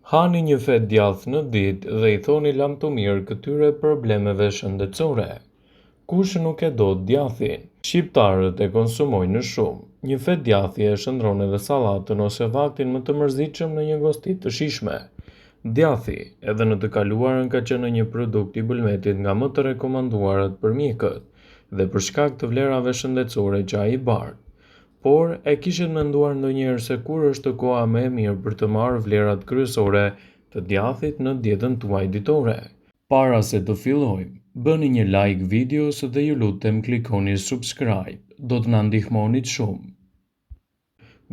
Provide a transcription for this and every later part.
Hani një fetë djathë në ditë dhe i thoni lamtumirë këtyre problemeve shëndetësore. Kush nuk e do djathin? Shqiptarët e konsumojnë shumë. Një fetë djathi e shndërron edhe sallatën ose vaktin më të mërzitshëm në një gosti të shijshme. Djathi, edhe në të kaluarën ka qenë një produkt i bulmetit nga më të rekomanduarat për mjekët dhe për shkak të vlerave shëndetësore që ai bart. Por, e kishit menduar ndonjëherë se kur është koha më e mirë për të marrë vlerat kryesore të djathit në dietën tuaj ditore? Para se të fillojmë, bëni një like videos dhe ju lutem klikoni subscribe, do të na ndihmonit shumë.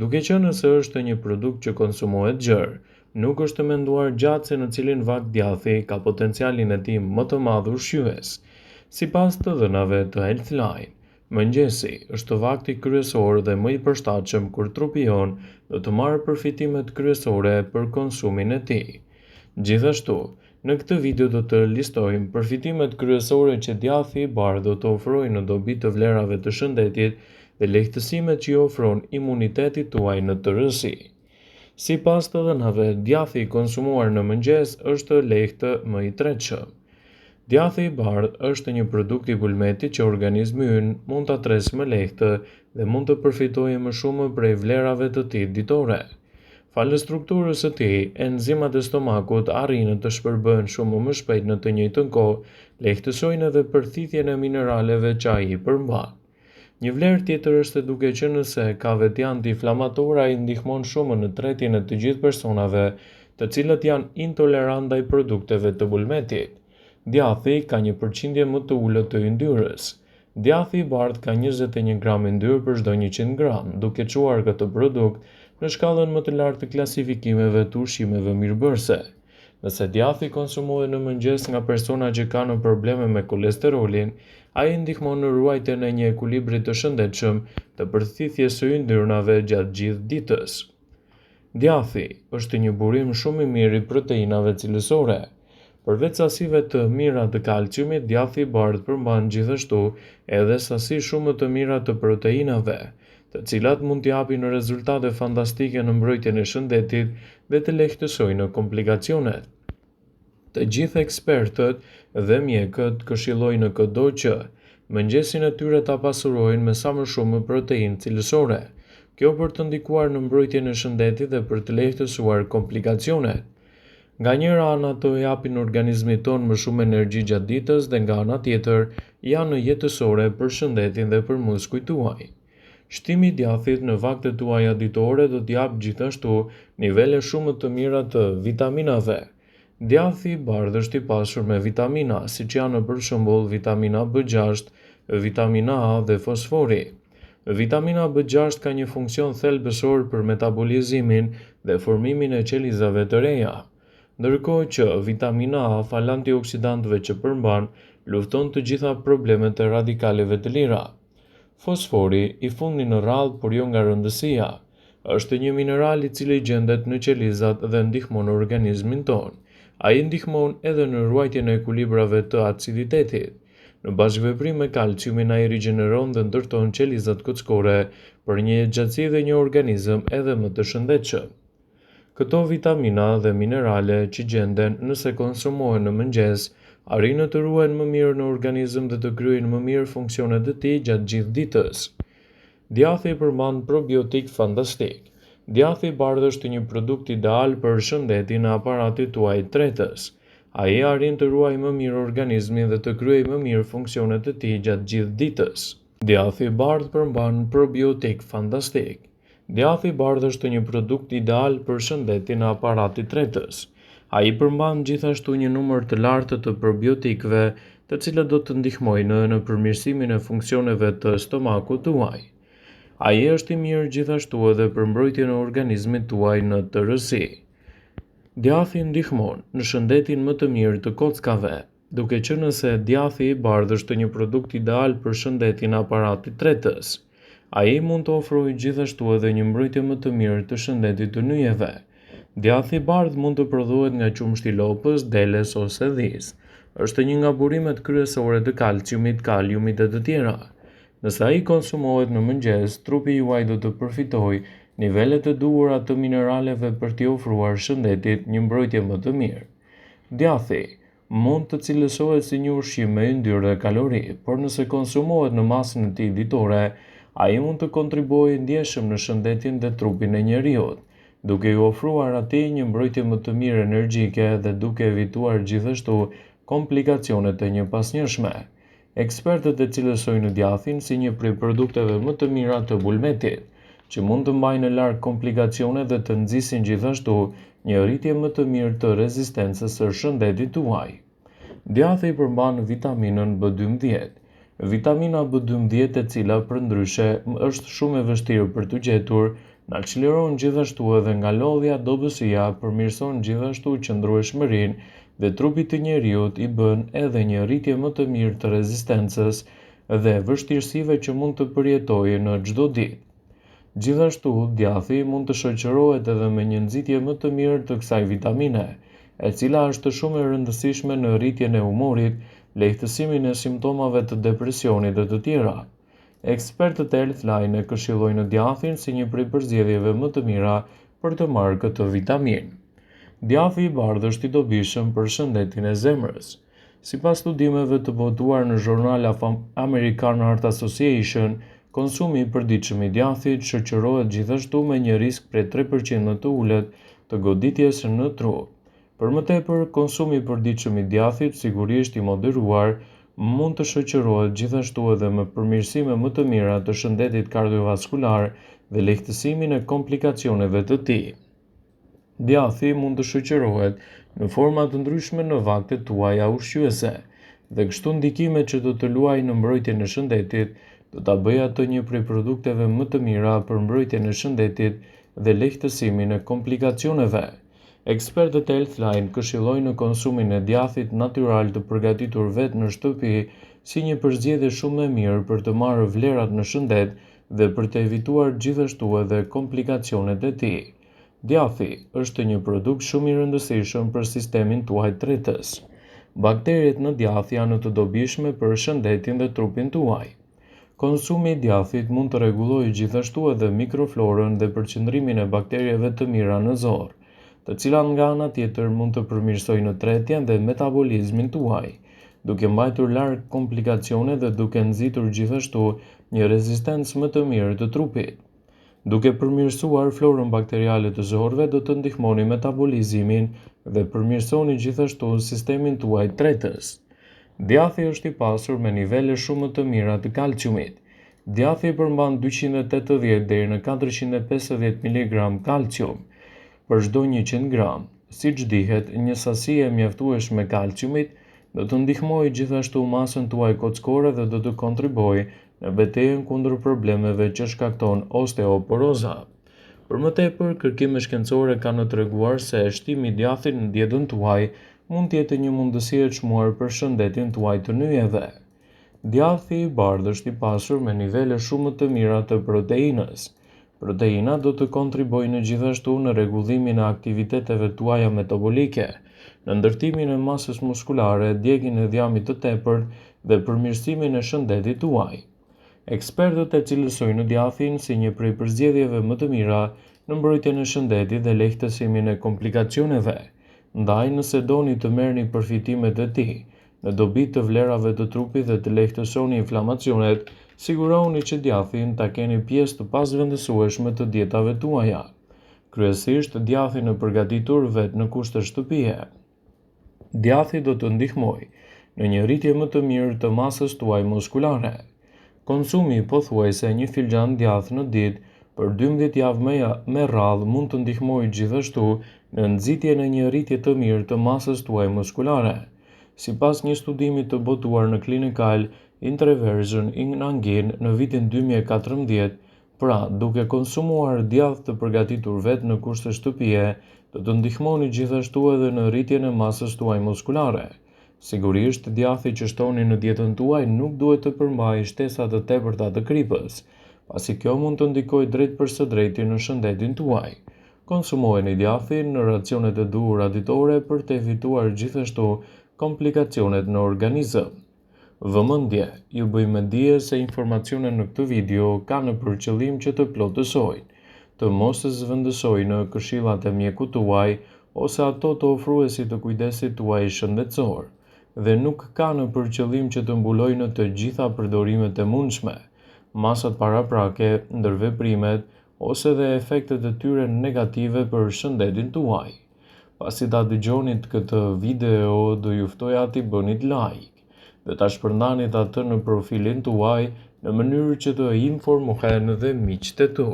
Duke qenë se është një produkt që konsumohet gjerë, nuk është menduar gjatë se në cilin vakt djathi ka potencialin e tij më të madh ushqyes. Sipas të dhënave të Healthline, Mëngjesi është vakti kryesor dhe më i përshtatshëm kur trupi jonë do të marrë përfitimet kryesore për konsumin e tij. Gjithashtu, në këtë video do të listojmë përfitimet kryesore që djathi i bardhë do të ofrojë në dobi të vlerave të shëndetit dhe lehtësimet që i ofron imunitetit tuaj në tërësi. Sipas të dhënave, djathi i konsumuar në mëngjes është lehtë më i tretshëm. Djathi i bardhë është një produkt i bulmetit që organizmi ynë mund ta tresë më lehtë dhe mund të përfitojë më shumë prej vlerave të tij ditore. Falë strukturës së tij, enzimat e stomakut arrijnë të shpërbëhen shumë më shpejt në të njëjtën kohë, lehtësojnë edhe përthithjen e mineraleve që ai përmban. Një vlerë tjetër është se duke qenë se ka veti antiinflamatore ai ndihmon shumë në tretjen e të gjithë personave të cilët janë intolerantë ndaj produkteve të bulmetit. Djathi ka një përqindje më të ulët të yndyrës. Djathi i bardhë ka 21 gram yndyrë për çdo 100 gram, duke çuar këtë produkt në shkallën më të lartë të klasifikimeve të ushqimeve mirëbërëse. Nëse djathi konsumohet në mëngjes nga persona që kanë probleme me kolesterolin, ai ndihmon në ruajtjen e një ekuilibri të shëndetshëm të përthithjes së yndyrnave gjatë gjithë ditës. Djathi është një burim shumë i mirë i proteinave cilësore. Përveç sasive të mira të kalciumit, djathi i bardhë përmban gjithashtu edhe sasi shumë të mira të proteinave, të cilat mund të japin rezultate fantastike në mbrojtjen e shëndetit dhe të lehtësojnë komplikacionet. Të gjithë ekspertët dhe mjekët këshillojnë këdo që mëngjesin e tyre ta pasurojnë me sa më shumë proteinë cilësore. Kjo për të ndikuar në mbrojtjen e shëndetit dhe për të lehtësuar komplikacionet. Nga njëra anë ato japin organizmit tonë më shumë energji gjatë ditës dhe nga ana tjetër janë jetësore për shëndetin dhe për muskujt tuaj. Shtimi i djathit në vaktet tuaja ditore do të japë gjithashtu nivele shumë të mira të vitaminave. Djathi i bardhë është i pasur me vitamina, siç janë për shembull vitamina B6, vitamina A dhe fosfori. Vitamina B6 ka një funksion thelbësor për metabolizmin dhe formimin e qelizave të reja. Ndërkohë që vitamina A, falë antioksidantëve që përmban, lufton të gjitha problemet e radikaleve të lira. Fosfori, i fundit në radhë por jo nga rëndësia, është një mineral i cili gjendet në qelizat dhe ndihmon organizmin tonë. Ai ndihmon edhe në ruajtjen e ekuilibrave të aciditetit. Në bashkëveprim me kalciumin ai rigjeneron dhe ndërton qelizat kockore për një jetëgjatësi dhe një organizëm edhe më të shëndetshëm. Këto vitamina dhe minerale që gjenden nëse konsumohen në mëngjes, arrijnë të ruhen më mirë në organizëm dhe të kryejnë më mirë funksionet e tij gjatë gjithë ditës. Djathi përmban probiotikë fantastikë. Djathi i bardhë është një produkt ideal për shëndetin e aparatit tuaj tretës. Ai arrin të ruajë më mirë organizmin dhe të kryejë më mirë funksionet e tij gjatë gjithë ditës. Djathi i bardhë përmban probiotikë fantastikë. Djathi i bardhë është një produkt ideal për shëndetin e aparatit tretës. Ai përmban gjithashtu një numër të lartë të probiotikëve, të cilët do të ndihmojnë në përmirësimin e funksioneve të stomakut tuaj. Ai është i mirë gjithashtu edhe për mbrojtjen e organizmit tuaj në tërësi. Djathi ndihmon në shëndetin më të mirë të kockave. Duke qenë se djathi i bardhë është një produkt ideal për shëndetin e aparatit tretës. Ai mund të ofrojë gjithashtu edhe një mbrojtje më të mirë të shëndetit të nyjeve. Djathi i bardhë mund të prodhohet nga qumështi i lopës, deles ose dhisë. Është një nga burimet kryesore të kalciumit, kaliumit e të tjera. Nëse ai konsumohet në mëngjes, trupi juaj do të përfitojë nivelet e duhura të mineraleve për t'i ofruar shëndetit një mbrojtje më të mirë. Djathi mund të cilësohet si një ushqim me yndyrë dhe kalori, por nëse konsumohet në masën e tij ditore, ai mund të kontribuojë ndjeshëm në shëndetin dhe trupin e njeriut, duke iu ofruar atij një mbrojtje më të mirë energjike dhe duke evituar gjithashtu komplikacionet e njëpasnjëshme. Ekspertët e cilësojnë djathin si një prej produkteve më të mira të bulmetit, që mund të mbajnë larg komplikacionet dhe të nxisin gjithashtu një rritje më të mirë të rezistencës së shëndetit tuaj. Djathi përmban vitaminën B12. Vitamina B12 e cila përndryshe është shumë e vështirë për t'u gjetur, na çliron gjithashtu edhe nga lodhja, dobësia, përmirëson gjithashtu qëndrueshmërinë dhe trupit të njeriut i bën edhe një rritje më të mirë të rezistencës dhe vështirësive që mund të përjetojë në çdo ditë. Gjithashtu, djathi mund të shoqërohet edhe me një nxitje më të mirë të kësaj vitamine, e cila është shumë e rëndësishme në rritjen e humorit, lehtësimin e simptomave të depresionit dhe të tjera. Ekspertët e Healthline e këshillojnë djathin si një prej përzgjedhjeve më të mira për të marrë këtë vitaminë. Djathi i bardhë është i dobishëm për shëndetin e zemrës. Sipas studimeve të botuar në Journal of American Heart Association, konsumi i përditshëm i djathit shoqërohet gjithashtu me një risk prej 3% më të ulët të goditjes në tru. Për më tepër, konsumi i përditshëm i djathit, sigurisht i moderuar, mund të shoqërohet gjithashtu edhe me përmirësime më të mira të shëndetit kardiovaskular dhe lehtësimin e komplikacioneve të tij. Djathi mund të shoqërohet në forma të ndryshme në vaktet tuaja ushqyese, dhe kështu ndikimet që do të luajë në mbrojtjen e shëndetit do ta bëjë atë një prej produkteve më të mira për mbrojtjen e shëndetit dhe lehtësimin e komplikacioneve. Ekspertët e Healthline këshillojnë konsumin e djathit natyral të përgatitur vetë në shtëpi si një përzgjedhje shumë e mirë për të marrë vlerat në shëndet dhe për të evituar gjithashtu edhe komplikacionet e tij. Djathi është një produkt shumë i rëndësishëm për sistemin tuaj tretës. Bakteriet në djathë janë të dobishme për shëndetin dhe trupin tuaj. Konsumi i djathit mund të rregullojë gjithashtu edhe mikroflorën dhe përqendrimin e bakterieve të mira në zorrë, të cilat nga ana tjetër mund të përmirësojnë tretjen dhe metabolizmin tuaj, duke mbajtur larg komplikacionet dhe duke nxitur gjithashtu një rezistencë më të mirë të trupit. Duke përmirësuar florën bakteriale të zorrëve do të ndihmoni metabolizimin dhe përmirësoni gjithashtu sistemin tuaj tretës. Djathi është i pasur me nivele shumë më të mira të kalciumit. Djathi përmban 280 deri në 450 mg kalcium për çdo 100 gram. Siç dihet, një sasi e mjaftueshme kalciumit do të ndihmojë gjithashtu masën tuaj kockore dhe do të kontribuojë në betejën kundër problemeve që shkakton osteoporoza. Për më tepër, kërkime shkencore kanë treguar se shtimi i djathit në dietën tuaj mund të jetë një mundësi e çmuar për shëndetin tuaj të nyjeve. Djathi i bardhë është i pasur me nivele shumë më të mira të proteinës. Proteinat do të kontribuojnë gjithashtu në rregullimin e aktiviteteve tuaja metabolike, në ndërtimin e masës muskulare, djegien e dhjamit të tepërt dhe përmirësimin e shëndetit tuaj. Ekspertët e cilësojnë djathin si një prej përzgjedhjeve më të mira në mbrojtjen e shëndetit dhe lehtësimin e komplikacioneve. Ndaj, nëse doni të merrni përfitimet e tij, në dobi të vlerave të trupit dhe të lehtësoni inflamacionet, sigurohuni që djathin ta keni pjesë të pazëvendësueshme të dietave tuaja. Kryesisht djathin e përgatitur vetë në kushte shtëpie. Djathi do të ndihmojë në një rritje më të mirë të masës tuaj muskulare. Konsumi i pothuajse një filxhan djathë në ditë për 12 javë me, me radhë mund të ndihmojë gjithashtu në nxitjen e një rritje të mirë të masës tuaj muskulare. Sipas një studimi të botuar në Clinical Intervention in Angina në vitin 2014, Pra, duke konsumuar djathë të përgatitur vetë në kushte shtëpie, do të ndihmoni gjithashtu edhe në rritjen e masës tuaj muskulare. Sigurisht, djathi që shtoni në dietën tuaj nuk duhet të përmbajë shtesa të tepërta të kripës, pasi kjo mund të ndikojë drejtpërsëdrejti në shëndetin tuaj. Konsumojeni djathin në racionet e duhura ditore për të evituar gjithashtu komplikacionet në organizëm. Vëmendje, ju bëj me dije se informacionet në këtë video kanë për qëllim që të plotësojnë. të mos zëvendësojnë këshillat e mjekut tuaj ose ato të ofruesit të kujdesit tuaj shëndetësor dhe nuk kanë për qëllim që të mbulojnë të gjitha përdorimet e mundshme, masat paraprake, ndërveprimet ose dhe efektet e tyre negative për shëndetin tuaj. Pasi ta dëgjonit këtë video, do ju ftoja t'i bënit like dhe ta shpërndanit atë në profilin tuaj në mënyrë që të informohen dhe miqtë e tu.